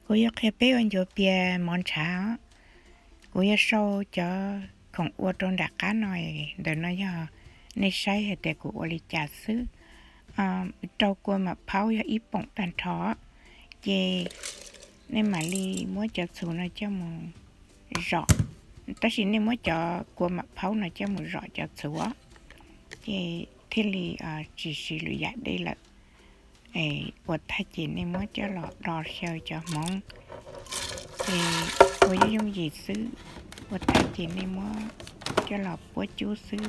Kuv yuav qhia peb ua ncuav pias mov ntshav os. Kuv yuav sau cov khoom ua rau nram qab no, ntawm no yog nej saib hais tias kuv ua li cas xwb. Rau kua mam phaub yog ib poom tag nrho, ces nej mam li muab cov txhuv no coj mus zom, tab sis nej muab cov kua mam phaub no coj mus zom cov txhuv, ces thiaj li tsis siv lwm yam dej lawm. Ua tag ces nej muab coj los do xyaw cov hmoov, ces ua yooj yooj yim xwb. Ua tag ces nej muab coj los puab cub xwb.